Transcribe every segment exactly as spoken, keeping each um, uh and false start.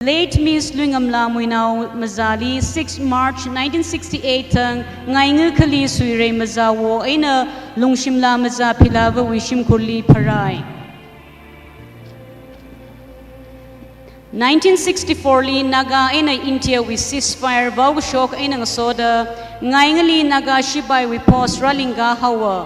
Late Miss Luingamla Muinao Mazali, sixth March nineteen sixty-eight thang Ngainga khali Suirei Mazawo eina Lungshimla Maza Philawowui shimkhurli pharai. Nineteen sixty-four li Naga eina India wui ceasefire vaokashok eina ngasoda Ngaingali Naga shipaiwui post rālingka haowa.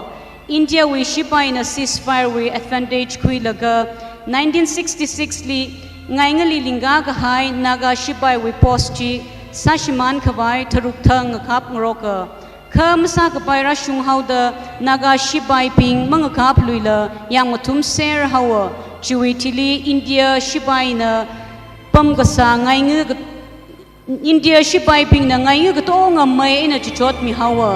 India wui shipaina ceasefire wui advantage khuilaga nineteen sixty-six li Ngaingali lingka kahai Naga shipaiwui post chi sāshimān khavai tharuk thang ngakap ngaroka. Kha masākapai rāshung haoda Naga shipaibing mangakapluila yāngmathumser haowa. Chiwui thili India shipaina pamkasā Ngainga ka-, India shipaibingna Ngainga katonga mei eina chichotmi haowa.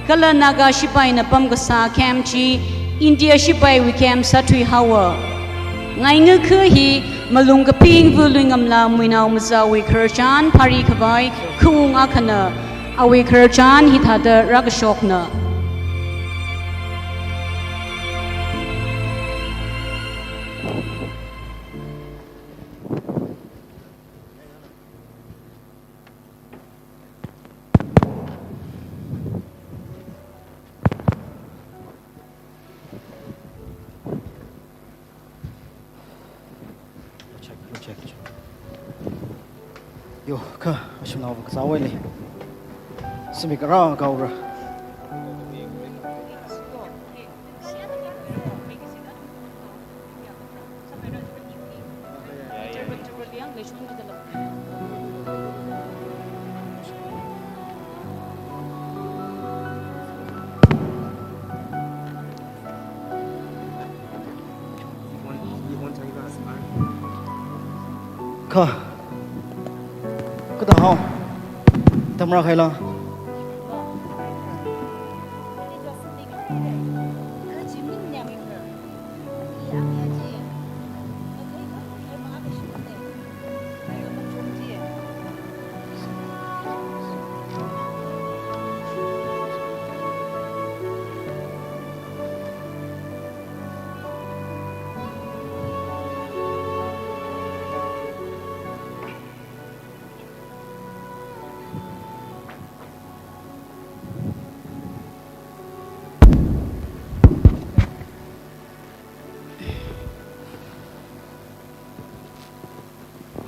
Kala Naga shipaina pamkasā camp chi India shipaiwui camp sāthui haowa. Ngainga kha hi malung kapingva Luingamla Muinao Mazawui khararchan phari khavai khaung akhana. Awui khararchan hithāda rākashokna. Check, check, check. Yo, kha, ashimnao kazāwui eina. Zimik rākahai ra. Kha. Kha da hao. Tamra khaila.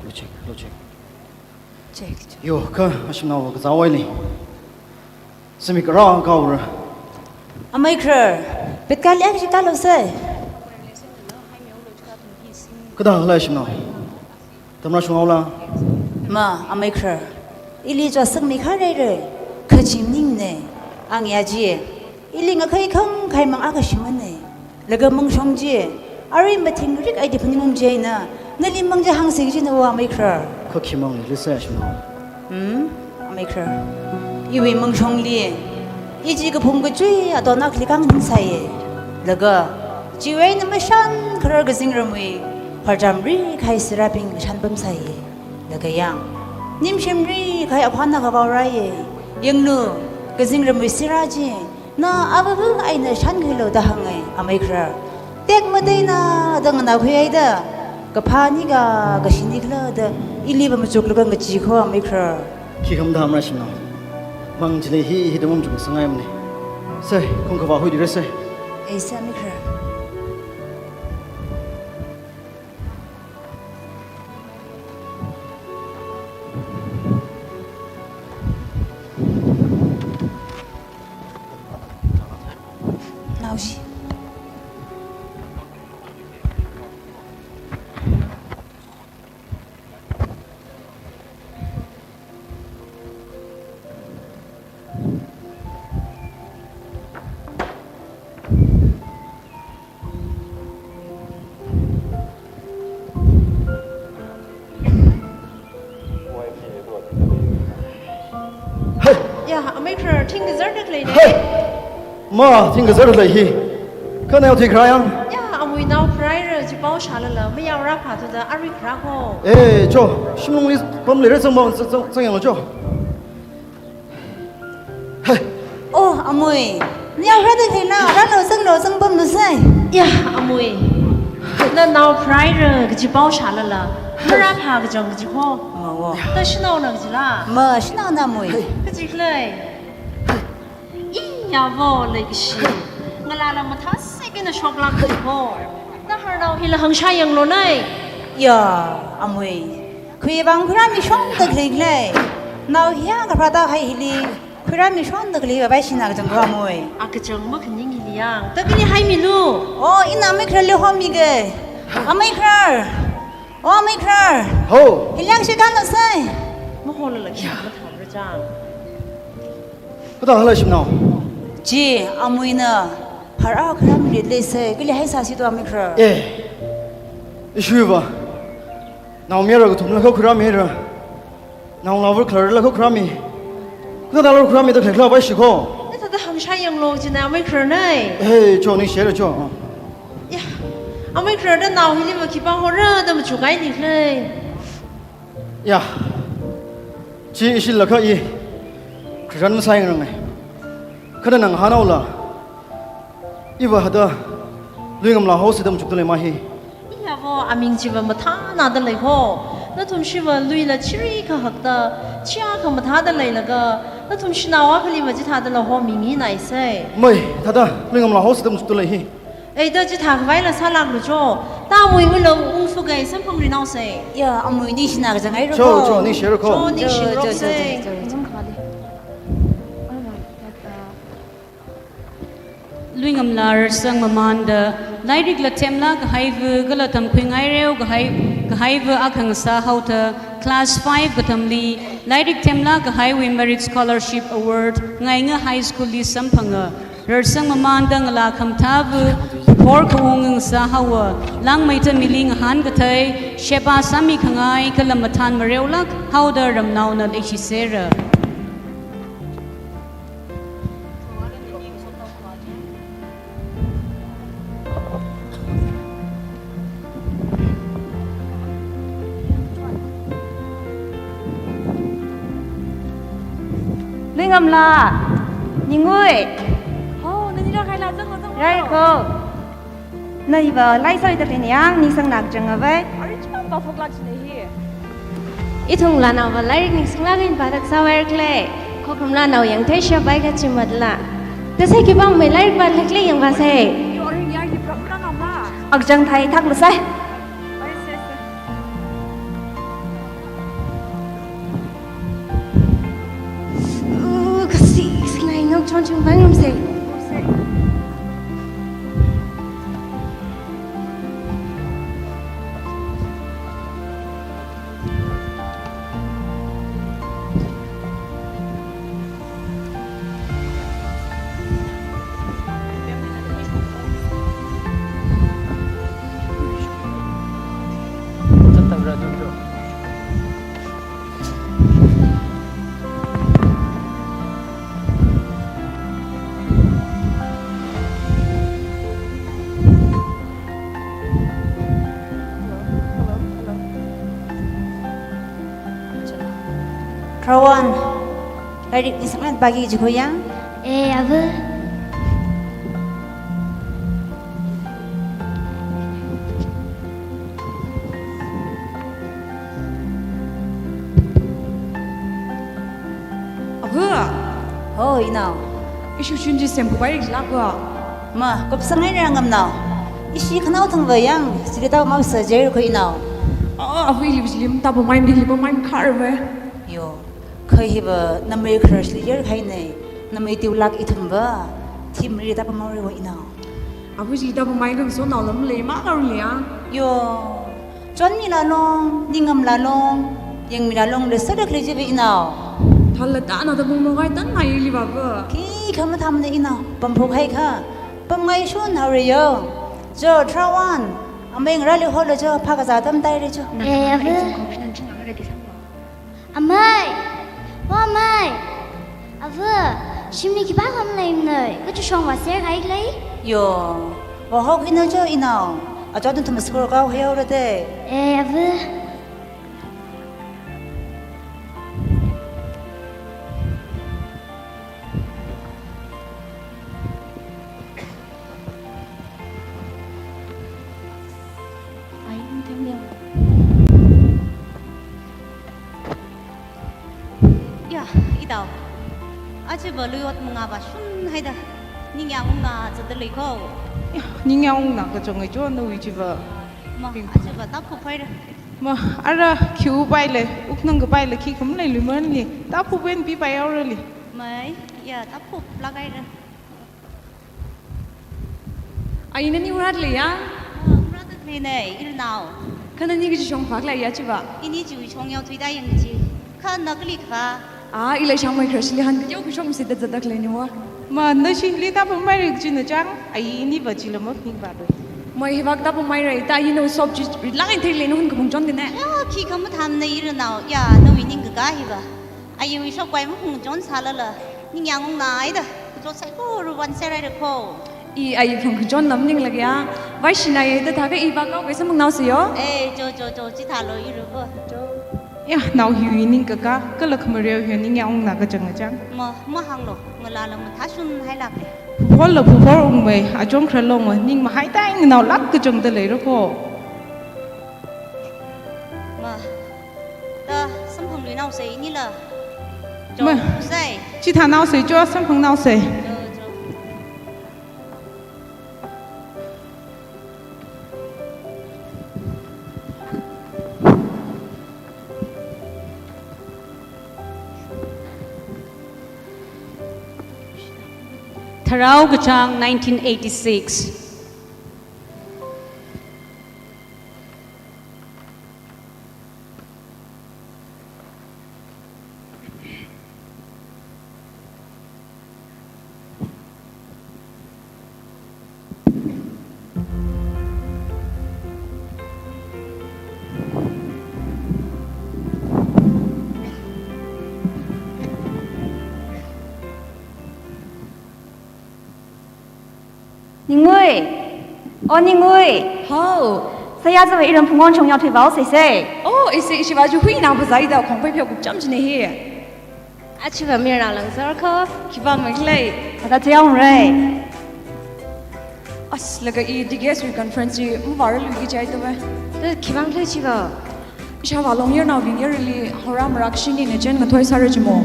Lo check, lo check. Check, check. Yo, kha, ashimnao kazāwui eina. Zimik rākahai ra. Amei Khrar, petkali akha chi tālo sai. Kha da la ashimnao. Tamra shung haola. Ma, Amei Khrar. Ili chāsakmi kharei rei. Kha chi maningne. Angayā chi. Ili ngakhai khangkhai mang akha shimāne. Laga mangshong chi. Arui mathingrik eina phaningungchina. Nali mang chi hāngsi kajina wo Amei Khrar. Kha khi mangli sai ashimnao. Hmm? Amei Khrar. Iwui mangshongli. I chi kaphung kachui aton akhali kangning sāye. Laga. Chiwui eina mashan kharar kazingramwui. Pharchamri kahai sirābing shanpam sāye. Laga yang. Nimshimri kahai aphana kavao rāye. Yanglu. Kazingramwui sirā chi. Na avāva eina shankhuilu da hānge, Amei Khrar. Tekmateina da nganākhui haida, kaphā nikha, kashi nikhala da, ili va machuklaga ngachee kho, Amei Khrar. Khi khamathā mara shimnao. Mang chili hi, hi da machuk sangaimane. Sai, khong khavā huidira sai. Ei sai, Amei Khrar. Naoshi. Hey! Ya, Amei Khrar, thing kazar nak lei ne. Hey! Ma, thing kazar lei hi. Kha nao thing kharā yang? Ya, amui nao kharā ra, chipao shalala, mayao rāphā thuda, arui kharā kho. Eh, cho, shimlungli pamli ra zangmo, zang, zang, zang yanglo cho. Hey. Oh, amui. Niyao rāda theina, rālo zanglo zangpamlu sai. Ya, amui. Nanao pharāra kaji pao shālala, marāphā kachang kaji ho. Mawo. Ta shanaona kajila? Ma, shanaona mui. Kajikhalei. Iyavo leikashi. Ngalāla mathāsek eina shoklāk kaji ho. Naharnao hila hāngshā yanglu nei. Ya, amui. Khuivang khuirāmi shonda khalei khalei. Nao hiya kapharāda kahai hili. Khuirāmi shonda khalei va bai shina kachang khuirāmui. A kachang makhaning hili yang. Ta kali haimilu. Oh, ina amei khararli homige. Amei kharar. Oh, amei kharar. Ho. Hili yang shikān lasai. Maholala khi mathāra chang. Kathāda halai shimnao? Chi, amuina. Pharā kharāmi rit leisai. Kali haisāsi tu amei kharar. Eh. Ishiva. Naomayara kathumla kha khuirāmira. Naongalāva khararla kha khuirāmi. Kathāda lor khuirāmida khalei khala bai shiko. Nathāda hāngshā yanglu china amei kharar nei. Hey, cho ningshira cho. Ya. Amei khararda nao hili va khipā horada machukhai ni khalei. Ya. Chi ishilakha i. Kharar masāyangrang nei. Kha nana ngahānhaola. Iva hithāda, Luingamla house da machukda lei mahi. Iyavo aming chiva mathānada lei ho. Nathumshiva luila chiri kahakta, chiya khamathāda leilaga, nathumshinao akhaliva chithādala homi ngi naisai. Mai, thāda, Luingamla house da machukda lei hi. Ei, da chithā khavaila sālāklu cho. Ta amui unglo ungsugai samphangri naosai. Ya, amui ningshina kachang haira ko. Cho, cho, ningshira ko. Cho, ningshira ko. Cho, cho, cho, cho, cho. Luingamla rarsang mamānda, lairikla themlāk kahaiva, kala tamkhui ngaireo kahai, kahaiva akha ngasā haoda, class five katamli, lairik themlāk kahaiwui Merit Scholarship Award, Ngainga High School li samphanga, rarsang mamānda ngalā khamathāva, phor khaung ngasā haowa, langmeida mili ngahān kathei, sheba sāmi khangai, kala mathān mareolāk, haoda ramnaona leishisera. Luingamla, Ningui. Ho, nani rākahaila, zanglo, zanglo. Raiko. Na iva laisai da teni yang, ningsang nak jang avai. Ari chima pa phok lak jine hi. Ithumla naova lairik ningsanglāk eina pāda kasā vairkle. Khokhamla nao yangthei shap bai kachi matla. Tasai khipāmei lairik pālakle yangvāsai. Yo, ari ya, yi pram rang ama. Akjang thai thak lasai. Ari se se. Uh, kasi, kasi ngai ngau chon chon bang ngam se. Thrawan, lairik ningsanglāk pāki jiko yang? Eh, ava. Ava. Ho, inao. Ishi shim chi semkhupai jilak ava. Ma, kupsang ai nira ngamnao. Ishi khanao thangva yang, sili tao mau sa jer ko inao. Ah, ava ili lim tao pamai, ili pamai kharva. Yo, kha hiva namei kharar sili jer khai nei. Namei tiulak ithumva. Thim ri tao pamau ri wa inao. Ava chili tao pamai khangasotnao lam lei ma kar liang. Yo, chonmila long, ningamla long, yangmila long le sadak le jiva inao. Thāla tana tao pamau kai tan ngai liva va. Khikha mathāmana inao, pamphok haikha. Pamngai shun haore yo. Jo, Thrawan, amei ngarāli holo jo, phākazā tamtaire jo. Eh, ava. Amei! O amei! Ava, shimli khipākha maleimana, kachishong vāser khalei? Yo, vāhok ina jo inao, achot nathum school kaohai haora de. Eh, ava. Achiva lui ot mangāva shun haida. Ningyāng ungna zatda lei ko. Ya, ningyāng ungna kachang ai jo nawui chiva. Ma, Ping- achiva ta phup haira. Ma, ara khiu pai le, uknang kapai le, khi kum le, luiman le, ta phup wen pi pai aura le. Mai, ya, ta phup lak haira. Ai, nani ungrat leiya? Ah, ungrat lei nei, irnao. Kha nani kachi shong phak leiya chiva? Ini chiwui shong yao thuida yang chi. Kha na kali kha? Ah, ila shang mai crush li han kyo kashong si da zadak lei ni wa. Ma, na shi li ta pamai rik chi na chang, ai ini va chi la mak ning va do. Mai hi vak ta pamai rai, ta ino sop chi ri lang thei le no hun kapung chon kane. Ya, khi kamatham na irnao, ya, nawui ning kaka hi va. Ayu shok pai mahung chon sālala, ningyāng ungna ai da, kachot saikora wan serai da ko. I ayu phung kachon lam ning lagya, vai shina ye da thaga i ba kau kaisa mang nao se yo. Eh, jo, jo, jo, chithālo iru bo. Jo. Ya, nao hiwui ning kaka, kala khamareo hiwui ningyāng ungna kachang kachang. Ma, mahānglo, ngalāla mathā shun hailak le. Phuphola phuphor ungmei, achong khralong wa, ning mahai tai nganao lak kachang da leira ko. Ma. Ta, samphang lui nao se, inila. Jo, Ma. Sai. Chithā nao se, jo, samphang nao se. Jo, jo. Tharao kachāng nineteen eighty-six. Ningui! O Ningui! Hao! Saya zava iram phungon chong yao thui vao sei sei. Oh, ese ishiva ju hui nang bazai da khong pai pheo kup cham jine hi. Achiva mirna lang sar ko. Khivang mai lei. Ada tiang rei. As laga i D K S wui conference ji mvara lui ki chai to me. Te khivang lei chiva. Ishava long yer nao bing yer li hora marak shini ne chen ngathoi sar jimo.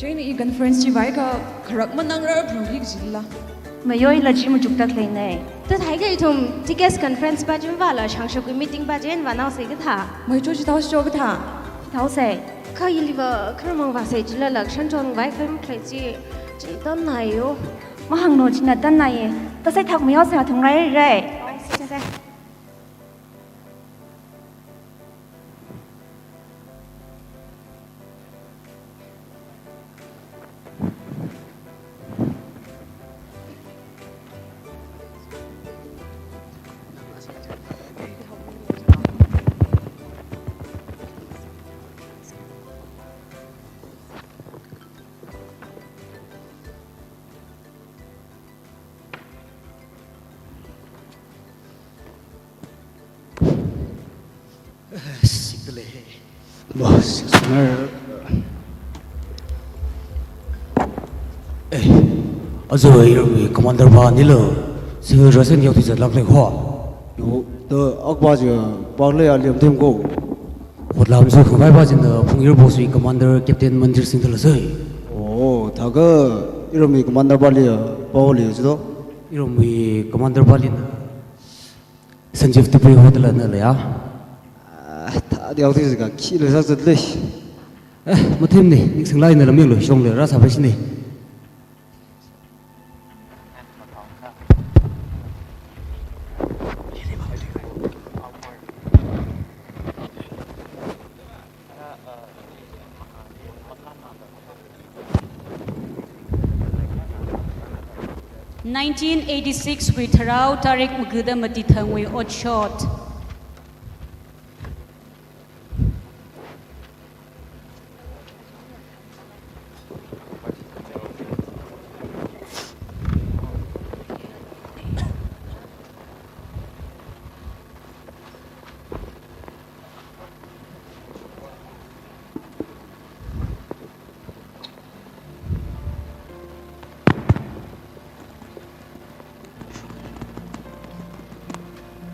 China i conference chi vai kha kharak manang rar phung hi jila. Mayoi la chi machuk tak lei nei. Tad hai ka ithum D K S conference ba jin va la shangshak meeting ba jin va nao sei ka tha. Mai cho chi thao cho ka tha. Thao sei. Kha iliva kharmang va sei jila lak shan chong vai kha mkhlei chi chin tan nai yo. Mahāngno china tan nai ye. Ta sei thak mayo sei thung rai rai. Sei sei. Sikle. Boss, sir. Eh, azo iramwui commander pa nilo. Civil dress ni yau tizat lak le ho. No, to akpa je pa le aliam tem ko. Hotlam zo khamai pa jin da phung yer boss wui commander Captain Mandir Singh tala sai. Oh, thaga iramwui commander pa le pa le jito. Iramwui commander pa le na. Sanjeev Dubey hotel na le ya. Ah, ta diau ti ka khi le sa zat le. Eh, mathim ni, nik sing lai na lam yong lo, shong le, ra sa pa shi ni. Nineteen eighty-six wui Tharao tarik magada mati thangwui otshot.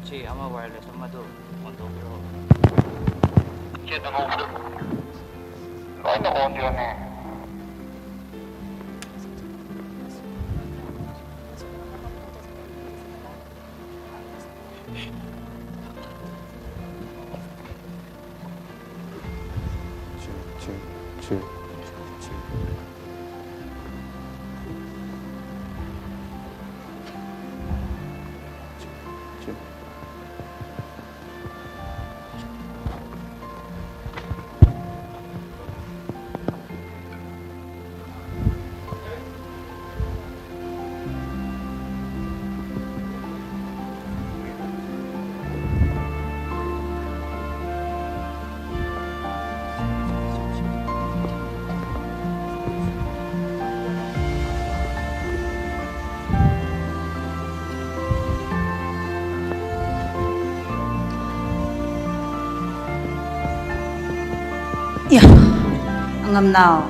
Chi, ama wireless ama do, on do bro. Loina on yone. Check, check, check, check. Check, check. Ya, angamnao.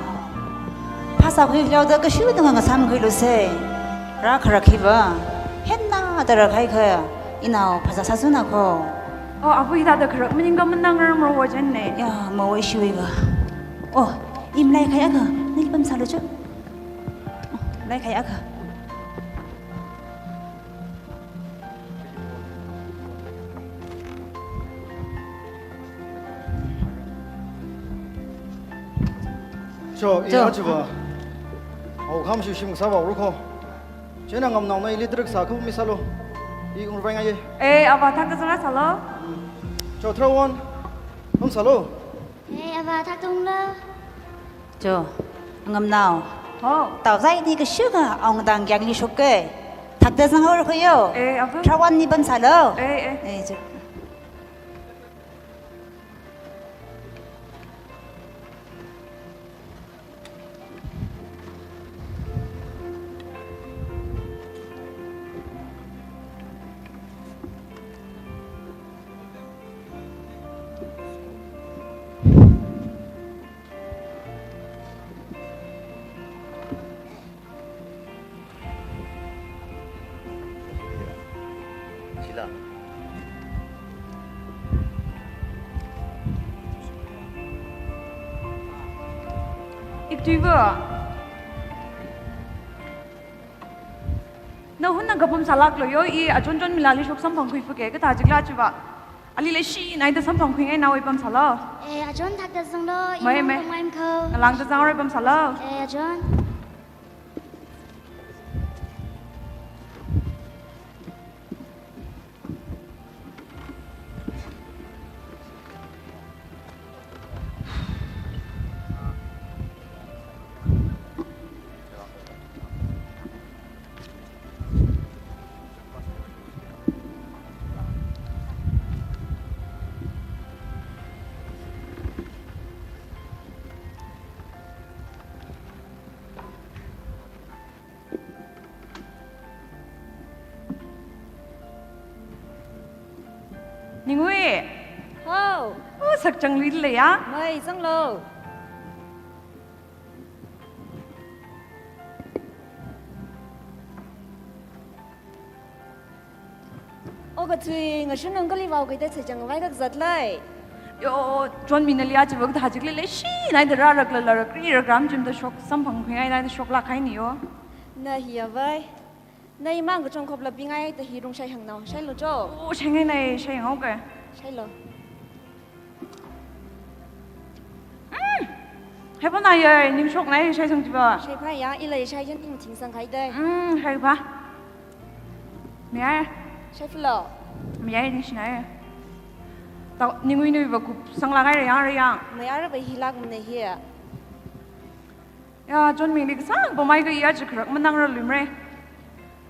Phasā khuihaoda kashuda ngasāmkhuilu se. Rākharak hiva. Henna da rākhai kha. Inao phasā sāzuna kho. Oh, abu hithāda kharak maningakha manang ram ro wajen ne. Ya, mawui shuiva. Oh, i malaikhai akha. Nili pamsālu chu. Oh, malaikhai akha. Cho, i Cho. Achiva. Au kham shi shim sāva ru kho. Chieina ngamnaona ili direct sākhuimisālu. I ungvai ngaiye. Eh, ava thakta zangrasālu. Cho, third one. Pamsālu. Eh, ava thakta unglu. Cho, ngamnao. Ho. Tao zaini kashuka ong dang kyangli shokke. Thakta zanghaora kho yo. Eh, ava. Third one li pamsālu. Eh, eh. Eh, cho. Chila. Iktuiva. Na hunna kapam sālaklu yo, i Achon Chon milali shok samphangkhui fuke, kathā jikla chiva. Ali leishi naida samphangkhuingai nawui pamsālu. Eh, Achon thakta zanglu, mai, imang mai. Pamngai kho. Ngalāngda zangroi pamsālu. Eh, Achon. Ningui. Hao. Oh, sakchangluila ya. Mai, zanglu. Oh, kathui, ngashun nang kali vao kaida chachang vai kak zatlai. Yo, Chonmi nali achiva kathā jikli leishi naida rārakla larakri rakram jimda shok samphangkhuingai naida shoklak haini yo. Na hi avai. Na imang kachongkhopla pingai ta hi rungshai hāngnao. Shailu cho. Oh, shaingai nai, shaihaoke. Shailu. Mm. Haiphā nai ye, ningshok nai, shaisang chiva. Shaiphā ya, ila shaiyan ting ting sang khai dai. Mm, shaiphā. Mayai. Shaiphalo. Mayai ningshinai. Tao, Ningui nuiva kup sanglak ngai rayang rayang. Mayara va hilak mane hi. Ya, Chonmili kasā pamai kha i aja kharak manangrarluimara.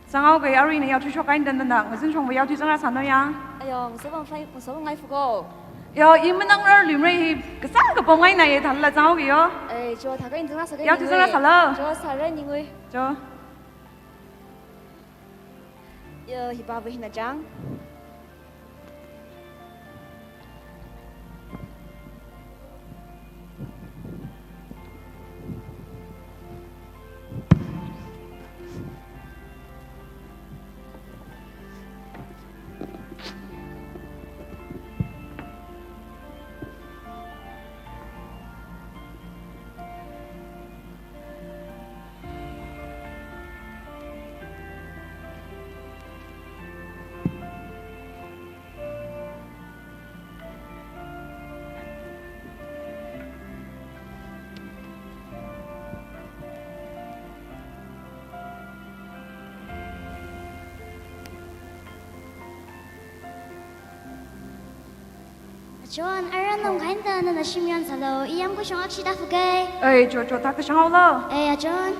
Zanghaoke, aruina yaothui shokkahaina tangda ngazin shongva yaothui zangrasāno ya. Ayo, ngasāvang fai, ngasāvang ngai fuko. Ya, i manangrarluimara hi, kasā kapam ngaina ye thālala zanghaoke yo. Eh, cho, thākha ina zangrasāke. Yaothui zangrasālu. Cho, sāra Ningui. Cho. Yo, hipāva hina chang. John, aran nung kainda nana shim yan sālu, iyam kushong akshi ta fukai. Ei, Jo, Jo, ta kashang haolo. Ei, ya John.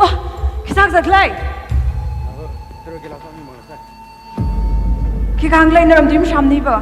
Oh, khi sākazat lei? Khi kahāng lei, naram tim sham ni ba.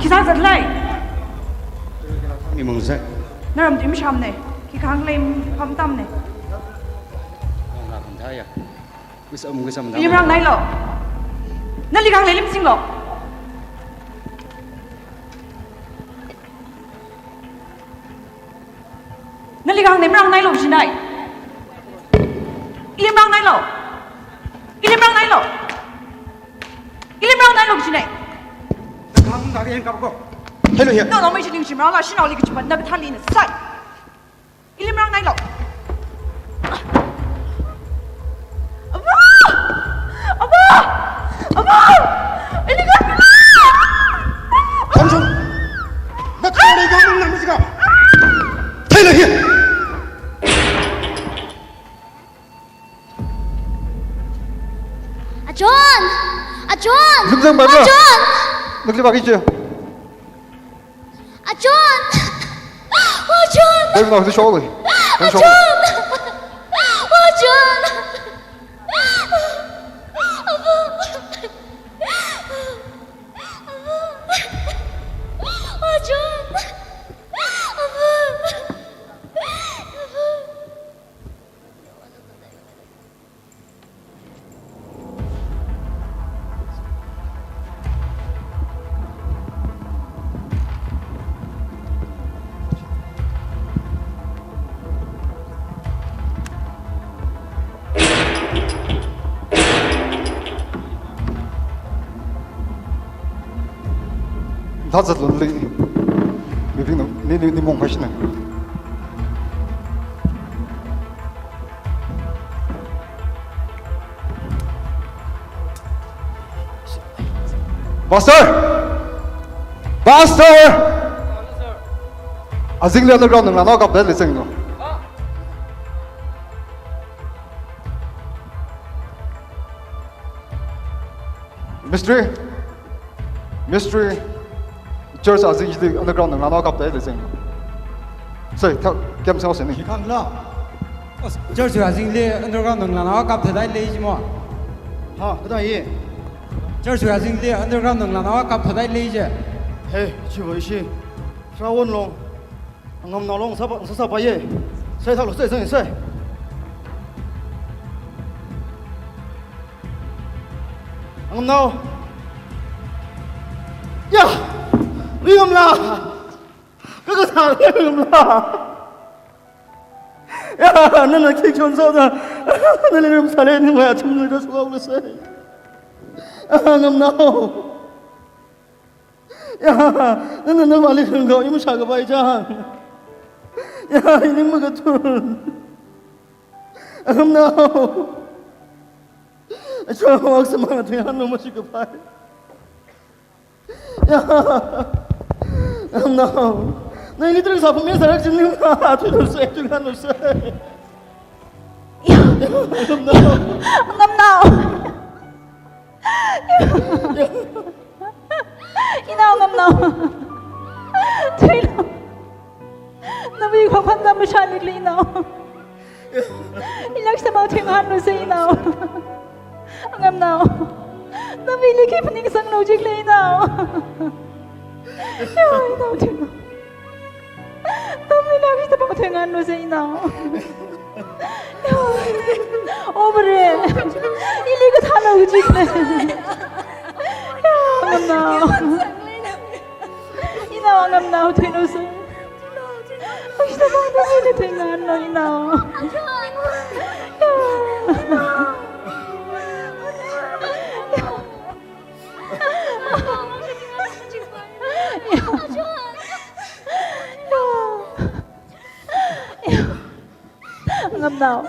Khi sākazat lei? Mi mangsa. Naram tim sham ne. Khi kahāng lei, pam tam ne. Ang la pam thaya. Wisam, wisam. Ilimrang nailo. Nali kahāng lei lim singlo. Nali kahāng lei ilimrang nailo jinai. Ilimrang nailo. Ilimrang nailo. Ilimrang nailo jinai. Kahāng na yen kap ko. Hello here. No, no, mai jining jimrang la shinao li kachipat na kathāli na sai. Ilimrang nailo. Aba! Aba! Aba! Ini kan bila! Samson! Nathāli kahāng nang misi ka? Theilu hi! Ajon! Ajon! Zimzang baba! Ajon! Nakli baki je. Ajon! Ajon! Baby, no, this all. Ajon! Ajon! Abu! Abu! Ajon! Abu! Abu! Thazat lonely. Mibing no, ni, ni, ni mong phashina. Pastor! Pastor! Azingli underground nang lana kap dai le sing no. Mystery. Mystery. Church azingli underground nang lana kap dai le sing. Sai, thak, kem sao sini. Khikang la. Church azingli underground nang lana kap dai le jimo. Ha, kada ye. Church azingli underground nang lana kap dai le je. Hey, chivo ishi. Rawon long. Ngamnao long sapa, sapa ye. Sai thalo, sai, sai, sai. Ngamnao. Ya! Rium la! Kaka sa rium la! Ya, nana khi chon so da. Nana rium sa le ni maya chum ni da suwa le sai. Ngamnao. Ya, nana navāli khangkao imashā kapai chang. Ya, ining makathun. Ngamnao. Achon wak samang athuihan no mashi kapai. Ya. Ngamnao. Na ini terus apa mesa rak sini ma athui no sai, athuihan no sai. Ya. Ngamnao. Ngamnao. Ya. Inao ngamnao. Thuilo. Nawui khokhan da mashālikle inao. Ilak shita mang theingahanlu se inao. Angamnao. Nawuili khi phaningsanglu jikle inao. Ya, inao theinao. Nawuili khi shita mang theingahanlu se inao. Ya. Obare. Ili kathālu jikle. Ya, angamnao. Inao, angamnao theinao se. Ashi, nawui theingahanlu inao. Angamnao.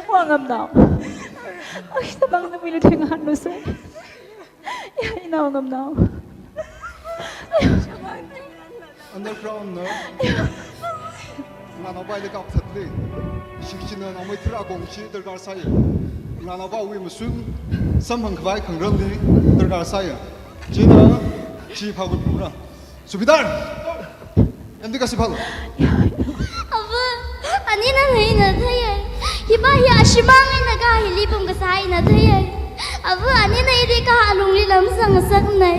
Wa angamnao. Ashi, nawui mang nawuili theingahanlu se. Ya, inao, angamnao. Underground na. Nganao bai de kak thatli. Shikchina na mai thira kongshi darkar sai. Nganao baiwui mashun samphang khavai khangarānli darkar sai. China chi phagut pura. Subedar. M D kasi phalu. Ava, anina hina theiya. Hiva hi ashimang eina kha hili pamkasā eina theiya. Ava, anina ili kha alungli lam sangasakna.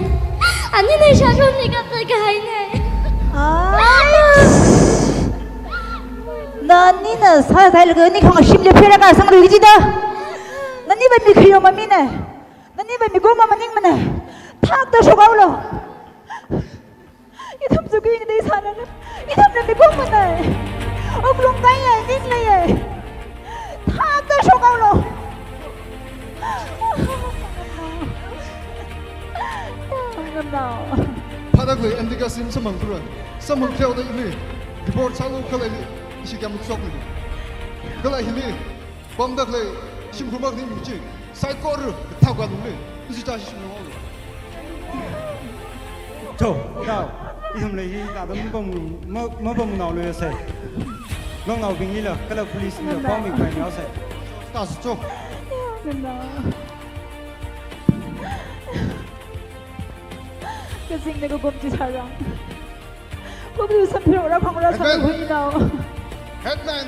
Anina ishāshonli kapta kahaina. Ai. Nanina sāsālaga ni khangashimli pheira kasanglu jida. Naniva mi khayo mamina. Naniva mikumo maningmana. Thakta shokhaolu. Ithum sukhi ngatei sālala, ithumna mikumona. Wuklung kaiya, ningleiya. Thakta shokhaolu. Angamnao. Phāda khalei M D kasi samphang thura. Samphang theoda ili. Report sālu khalei ili. Ishi kayākha shokli. Kala hili. Pamda khalei shimkhur makhaning mi chi, saikora thakwanle, ishi tashi shimkhur makhaning. Cho, nao, ithumli hi nada mapam, ma, mapamnaolu se. Longnaobinglila, kala police lila, pao mikhavai nao se. Tashi cho. Kazingna kakum chi sārang. Kumlu samphiro ra khongra sālu inao. Headman.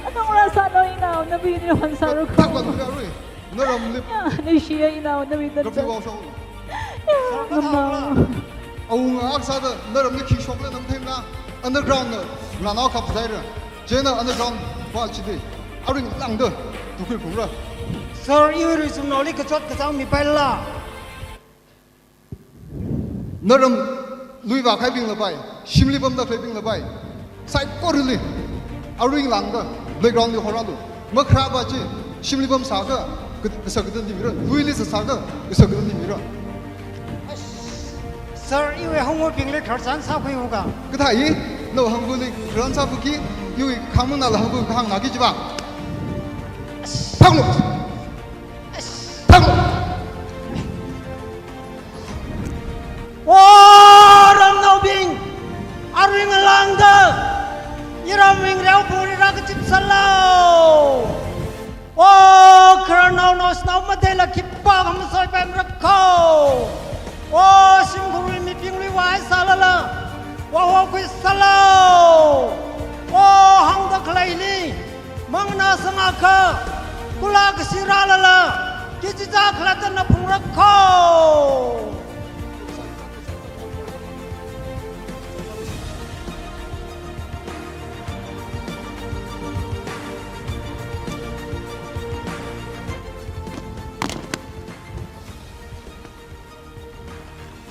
Anong ra sālu inao, nawui ni hon sāra. Thakwanle arui. Naramli. Ya, nuishiya inao, nawui na. Rapi wao shong. Ya, mama. Awunga ak sāda, naramli khi shokla nang themna. Underground na, nganao kap zaira. China underground wall chili. Aring langda, tukui phungra. Sir, iwui rizumnaoli kachot kachāng mipaila. Naram lui vākahaibingla pai, shimli pamda khaleibingla pai, saikorali, aring langda, playground li horālu, makharā va chi, shimli pamsākha, ka-, kasā katonli mira, luili sāsākha, kasā katonli mira. Sir, iwui hangvabingli khararchan sākhuiuka. Kathā i, nawui hangvali khararchan sākhuiki, iwui khamang nala hangva kahāng naki jiva. Thaklu! Thaklu! O ramnaobing, aring langda, iramwui ringphungli rākazip sālu. O khararnao naoshinao mataila khipākha masoi paimara kho. O shimkhurwui mibingli vāsālala, vāhokhui sālu. O hāngda khaleili, manganā sangakha, kula kashi rālala, kachichā khalatta na phungra kho.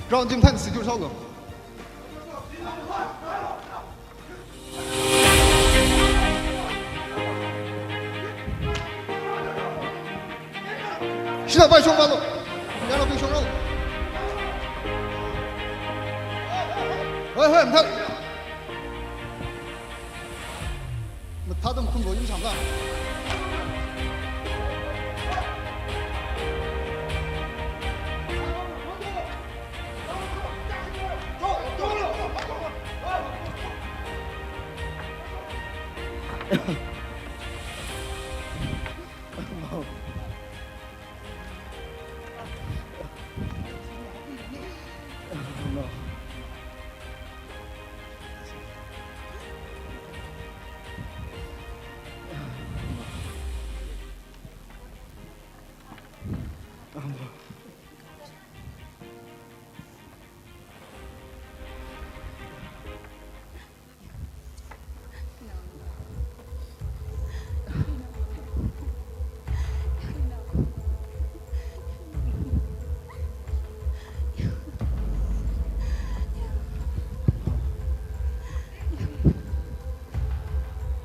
Ground gym thān secure sālu. Shina pai shong malu. Yāra pai shong malu. Hoi, hoi, mathā. Mathā tam khun bo yun chang la.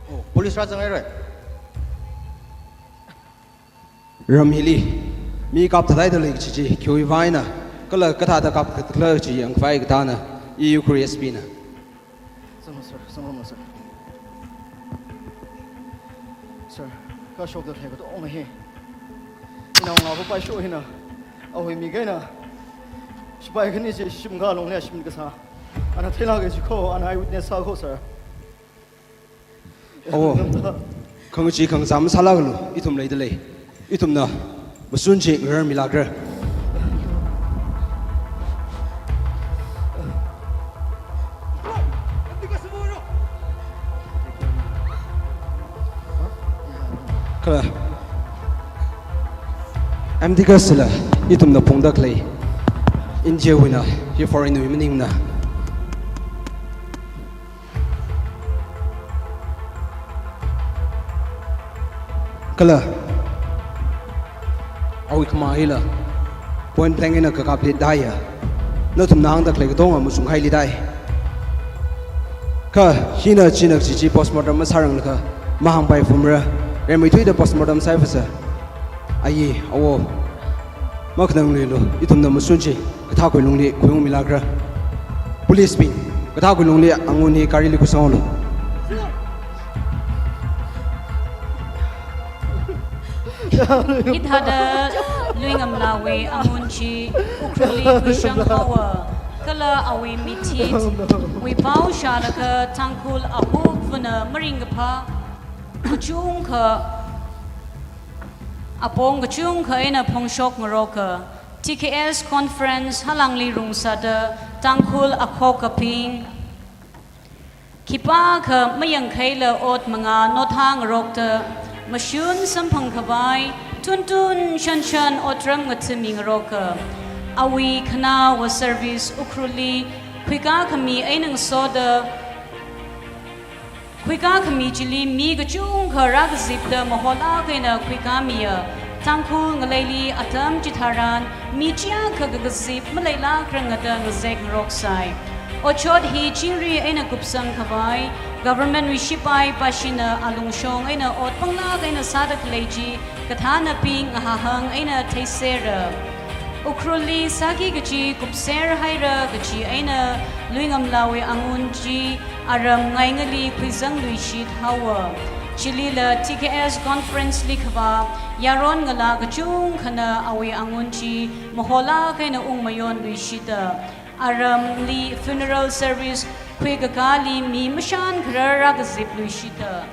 Oh, police rāzanghaira. Ram hili mi kapthatheida lei kachi chi, khiwui vang eina, kala kathāda kapkhala kachi yangkhavai kathāna, i Ukhrul S P na. Sir, sir, sir, sir. Sir, kashokda khalei katonga hi, inaongarā paisho hina, awui mik eina shipai khani chi shim khalong le shim kasā. Ana theilāka chi kho, ana eyewitness sā kho, sir. Oh, khangachee khangazā masālākalu, ithum leida lei. Ithumna mashun chi ngararmilākra. Kala, M D Gus la ithumna phungda khalei India wuina, hi foreign wui maningmana. Kala awui khamā hila point blank eina kakapli dai ya. Nathumna hāngda khalei katonga machungkhaili dai. Kha hina china kachi chi postmortem masāranglaga mahāngpai phumra. Rimeithuida postmortem sāi phasa. Ayi, awo, makhanangluilu, ithumna mashun chi kathākhui lungli khuiungmilākra. Police bing, kathākhui lungli angun hi garili khuisanglu. Hithāda Luingamlawui angun chi Ukhrulli khuishang haowa, kala awui mithitwui pao shālaga Tangkhul apuk vana maringkaphā kachungkha, apong kachungkha eina phongshok ngaroka. T K S conference halangli rungsāda Tangkhul akhok aping khipākha mayangkhaila ot manga nothā ngarokta, mashun samphang khavai tuntun shanshan otram ngathami ngaroka. Awui khanaowa service Ukhrulli khuikā khami eina ngasoda, khuikā khami chili mi kachungkha rākazipda maholāk eina khuikāmiya. Tangkhul ngaleili atam chitharan mi chiyākha kakazip maleilākranga da ngazek ngaroksai. Otshot hi chingri eina kupsang khavai, government wui shipai pāshina alungshong eina ot panglāk eina sāda khalei chi kathānabing ngahahang eina theiserra. Ukhrulli sāki kachi kupser haira kachi eina Luingamlawui angun chi aram Ngaingali khuizangluishit haowa. Chilila T K S conference li khavā yaron ngalā kachungkhana awui angun chi maholāk eina ungmayonluishita. Aramli funeral service khuikakāli mi mashan kharar rākazipluishita.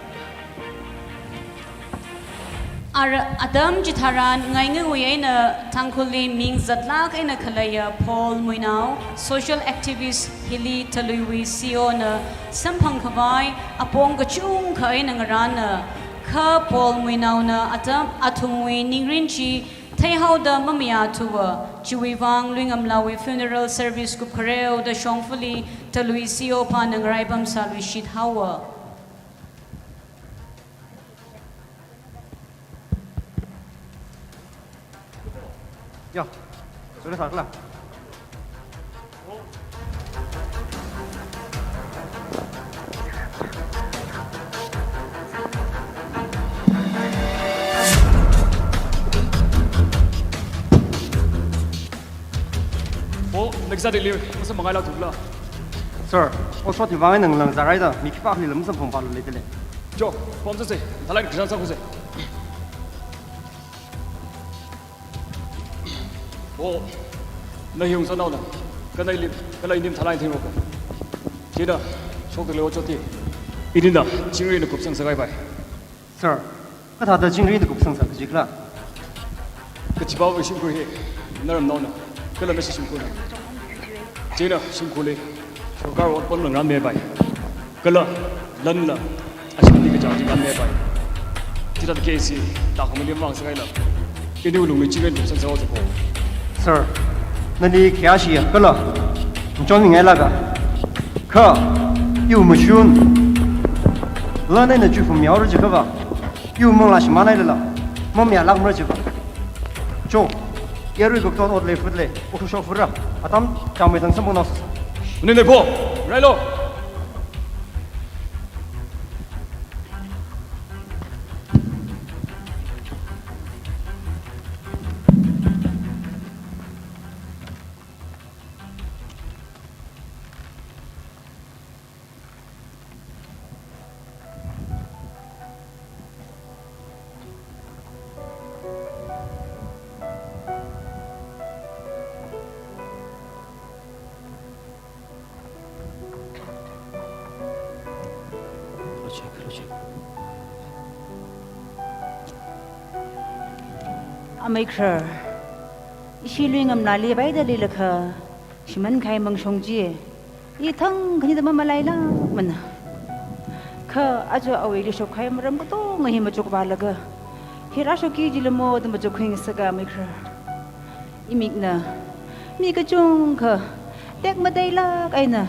Ar-, atam chitharan Ngaingali eina Tangkhulli ming zatlāk eina khaleiya Paul Muinao, social activist hili Taluiwui C E O na samphang khavai apong kachungkha eina ngarāna. Kha Paul Muinaona atam athumwui ningrin chi theihaoda mamayāthuwa, chiwui vang Luingamlawui funeral service kupkhareoda shongfali Talui C E O pana ngaraipam sāluishit haowa. Ya, sudah salah. Oh, next day deliver. Masa mangai la tula. Sir, oh, short hi vang nang lang zarai da. Mi khipākhali lam samphang phalu leitele. Jo, pom sa se. Thalai kisan sa kuse. Oh, na hiung sa naona. Kana ili, kana inim thalai thing roko. China, shok de leo choti. Inina, chingri na kupsang sagai bai. Sir, kathāda chingri na kupsang sa kajikla? Kachipāwui shimkhur hi, naramnaona, kala nashi shimkhurna. China shimkhurli sorkar ot pang ngarānmi bai. Kala lanla ashimli kachang chi ngarānmi bai. Chithāda case hi tākhamali mang sākaila. Iniwui lungli chingri nipsan sāo jiko. Sir, nali khayāshi ya kala, machon mingai laga. Kha, iwui mashun. Lan eina chuifum yaora jiakha va, iwui manglā shimān hailala, mamayālākmara jiakha. Cho, yarui kakton ot lei phut lei, ukhu shok phut ra, atam chāngmei thang samphang nao sāsa. Maning lei pho, railo. Amei Khrar, ishi lui ngamnali vaida leilakha, shimān kahai mangshong chi, i thang khanida mamalailākmana. Kha aja awuili shok kahai maram katonga hi machukvālaga, hi rāshokki jilamo da machukkhuingasaka Amei Khrar. Imikna mi kachungkha tekmateilāk eina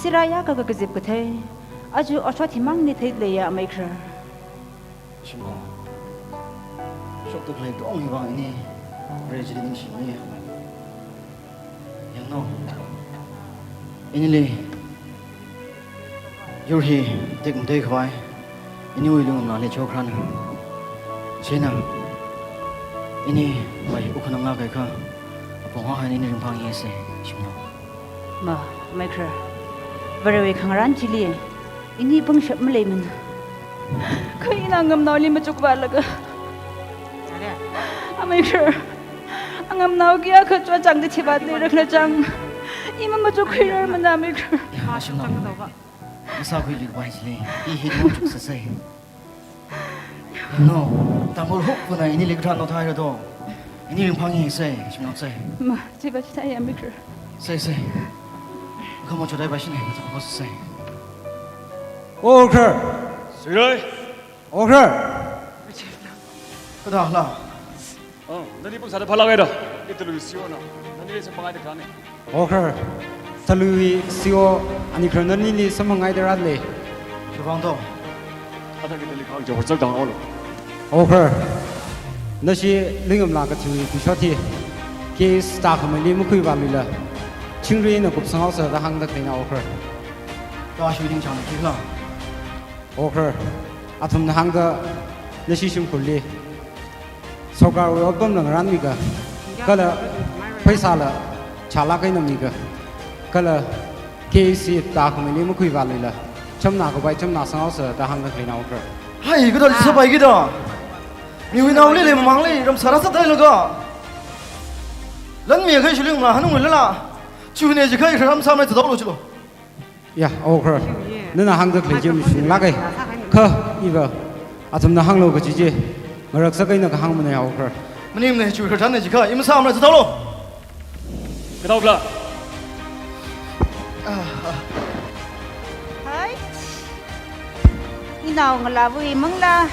sirayā kaka kazip kathei, aja ashot himangli theileiya Amei Khrar. Shimkhur, shokda khalei katonga vang ini, re chili ningshimi. Yanglu, inili yur hi tekmatei khavai iniwui lung ngalei chokharana. Chieina, ini vai ukhanang lākakha, apong hahaina ini ringphāngaisa, Shimkhur. Ma, Amei Khrar, Varewui khangarān chili ini pangshap maleimana. Kha ina ngamnaoli machukvālaga, Amei Khrar, angamnao kayākha chotchāngda thivātli rakna chang, i mamachukkhuirarmana Amei Khrar. Ya, Shimkhur. Masākhuilu vai chili, i hi mamachuksāsa. No, Tangkhul hukpuna inili kathāda nothaira do. Ini ringphāngaisa, Shimkhur sai. Ma, chiva chithāya Amei Khrar. Sai, sai. Kamo chodai ba shine, Tangkhul sai. O Khrar. Sirai. O Khrar. Kathāla? Oh, nani pamsāda phālākhaira. I Talui C O na. Nani samphanghaida kharāna. O Khrar, Talui C O Anikharna nali samphanghaida rālei. Khiwuivang do? Athang Talui khang jawar chak dang olo. O Khrar, nashi lui ngamla kathiwui tuishot hi case tākhameili makhuivāluila, chingri eina kupsanghaosa da hāngda khaleina O Khrar. Kha ashi ningchāng khikhala? O Khrar, athumna hāngda nashi shimkhurli sorkarwui otpamla ngarānmiga, kala pheisāla chālāk eina miga, kala case tākhameili makhuivāluila, chamna khavai chamna sanghaosa da hāngda khaleina O Khrar. Hai, kathāda sāpaiki da? Miwui naoli lei mamangli ram sārā sātheilaga, lan mi kha shilingla hanung lala, chihunne jiakha ram sāmei chithālo chilo. Ya, O Khrar. Nana hāngda khalei chi mashunglāka. Kha, iva, athumna hānglo kaji chi ngaraksak eina kahāngmana ya, O Khrar. Maningmana, chi khararchanna jiakha, i masāmara chithālo. Kathākhala? Hai. Inao ngalāwui manglā,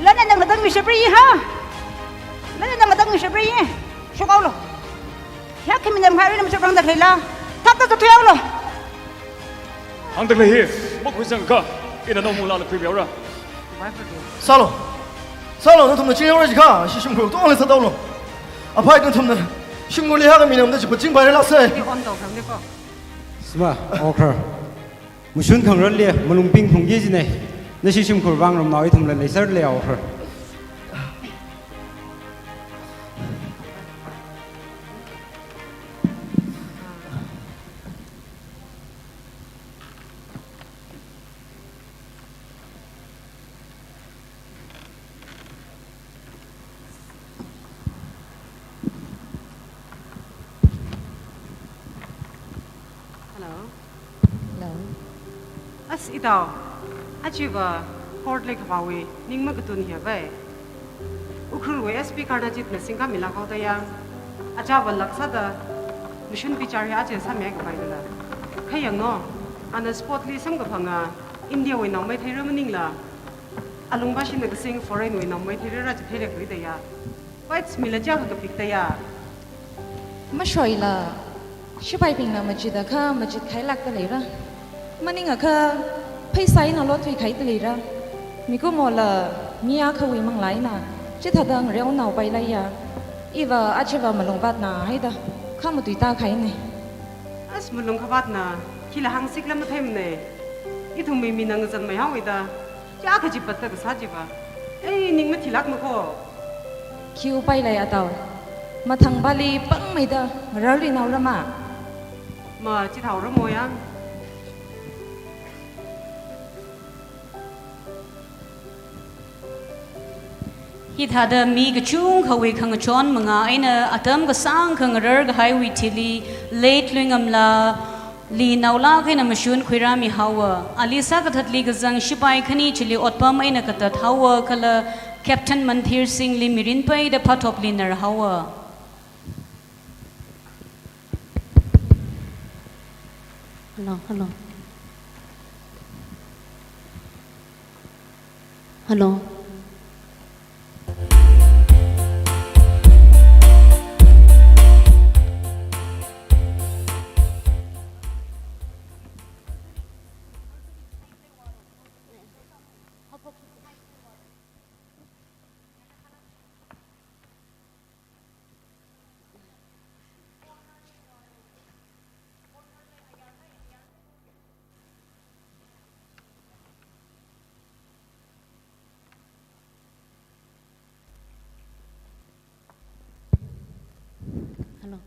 lan eina ngatangmi shapri ha. Lan eina ngatangmi shapri. Shokhaolo. Hiyākha minam kharina machukrangda khaleila, thapta zathuihaolo. Hāngda khalei hi makhuisangakha, ina naomu lala khuimihaora. Sālo. Sālo, nathumna chingrihaora jiakha, ashi shimkhur tongli sāthaolo. Aphai nathumna shimkhurli hāngmi namda chi paching paira lāsa. Sima, O Khrar. Mashun khangarānli malung pingphungki jina. Nashi shimkhur vang ramnao ithumla leiserlei, O Khrar. Hello. Hello. As itao, achiva court li kavāwui ning makatun hiya vai. Ukhrulwui S P Karnajitna singkhamilāk haoda ya. Achāva lāk sāda mashun bichar hi aja sāmi khavai dala. Kha yanglu, ana sport li samkaphanga India wui naomei theira maningla, alungvāshina kasing foreign wui naomei theira rā chitheira khuida ya. Whites mila chiyākha kapik taya. Mashoila, shipaibingna machitakha machit khailākta leira. Maningakha, pheisā eina lothui khaida leira. Mikumola, mi akhawui manglā eina, chithāda ngareonaopai leiya. Iva achiva malungpatna haida, khamatui tākhaine. As malung kapatna, khila hāngsikla matheimane. Ithumwui mina ngazanmei haoida. Chiyākha chipatta kasā chiva. Ei, ning mathilākmako. Khi upai lei atao. Mathangpali pangmeida ngararluinaorama. Ma, chithaoramo ya. Hithāda mi kachungkhawui khangachon mangā eina atam kasāngkha ngarar kahaiwui thili late Luingamla, li naolāk eina mashun khuirāmi haowa. Ali sākathatli kazang shipai khani chili otpam eina katat haowa kala Captain Mandhir Singh li mirin peida phatopli nar haowa. Hello, hello. Hello. Hello.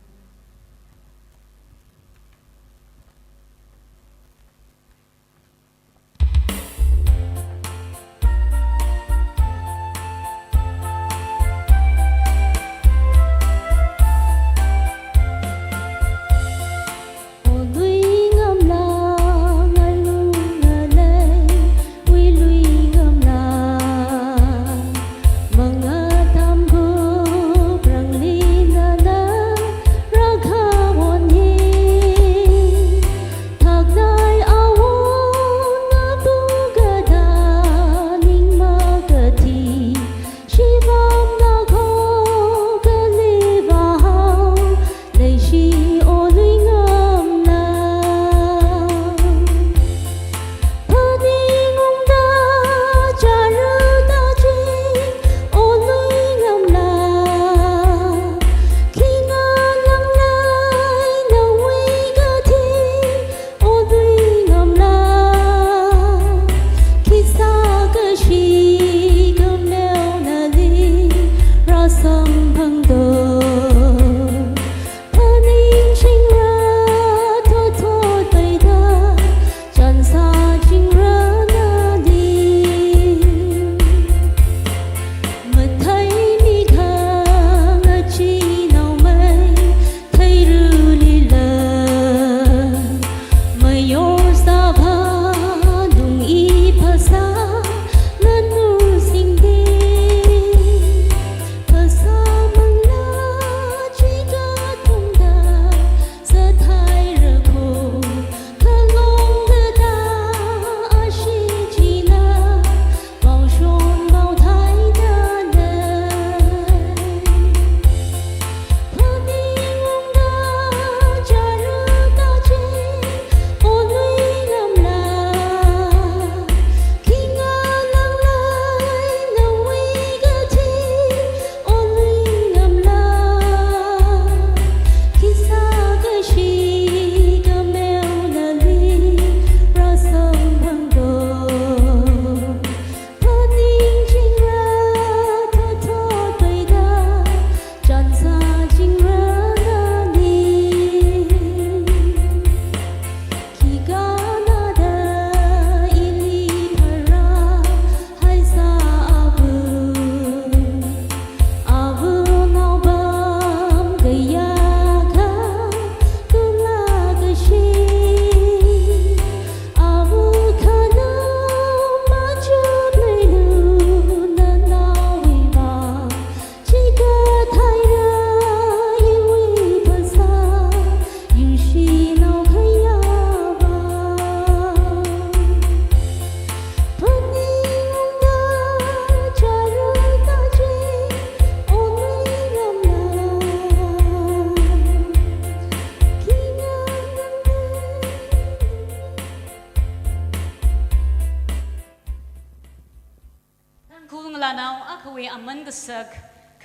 Sak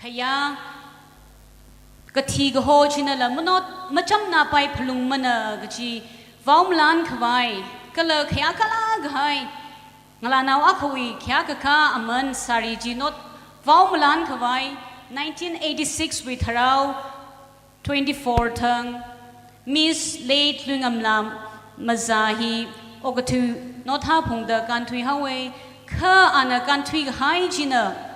khayā kathi kaho chinala manot machamnapai phalungmana kaji vaomalan khavai, kala khayā kala kahai, ngalānao akhawui khayā kakā aman sari chi not vaomalan khavai, nineteen eighty-six wui Tharao twenty-four thang Miss Late Luingamla Maza hi okathui notha phungda kānthui haowa, kha ana kānthui kahai china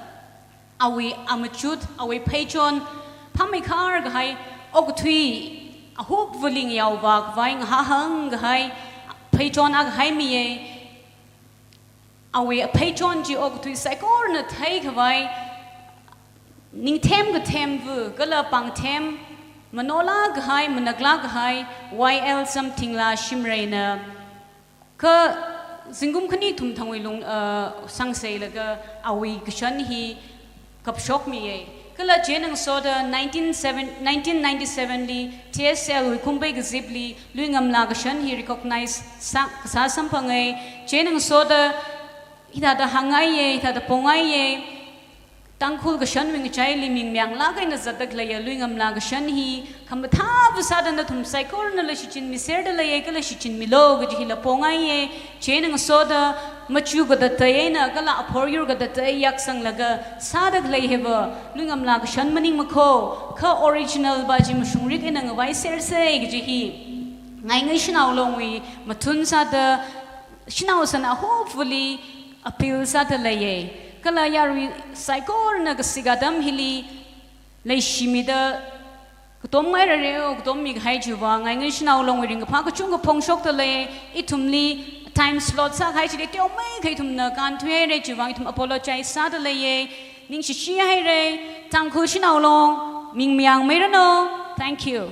awui amachut, awui pheichon, phameikhar kahai, okathui ahupvali ngayao vākhavai ngahāhāng kahai pheichon akha haimiya. Awui pheichon chi okathui saikorana theikhavai, ningthem kathemva kala pāngthem, manola kahai, manakla kahai, Y L Samthingla Shimrayna, kha zingkum khani thum thangwui lung, uh, sangseilaga awui kashan hi kapshokmiya. Kala chieina ngasoda nineteen seven, nineteen ninety-seven li T S L wui khumpei kazipli Luingamla kashan hi recognize sā, kasā samphanga. Chieina ngasoda hithāda hāngngaiya, hithāda pongaiya. Tangkhul kashanwui ngachaili ming mayānglāk eina zatda khaleiya Luingamla kashan hi khamathāva sāda nathum saikoranala shichinmiserda leiya, kala shichinmilu kaji hila pongaiya. Chieina ngasoda machu katatei eina kala aphoryur katatei yaksanglaga sāda khalei hiva Luingamla kashan maningmakho, kha original va chi mashungrik eina ngavaisersa kaji hi ngaingai shanao longwui mathun sāda shanao san ahupvali appeal sāda leiya. Kala yarui saikorana kasik atam hili leishimida katom ngairareo, katommi kahai chiwui vang ngaingai shanao longwui ringkaphā kachungkha phongshokda lei. Ithumli time slot sākahai chili teomeikha ithumna kānthuihaira chiwui vang ithum apologize sāda leiya. Ningshishihaira. Tangkhul shanao long ming mayāngmeiranu. Thank you.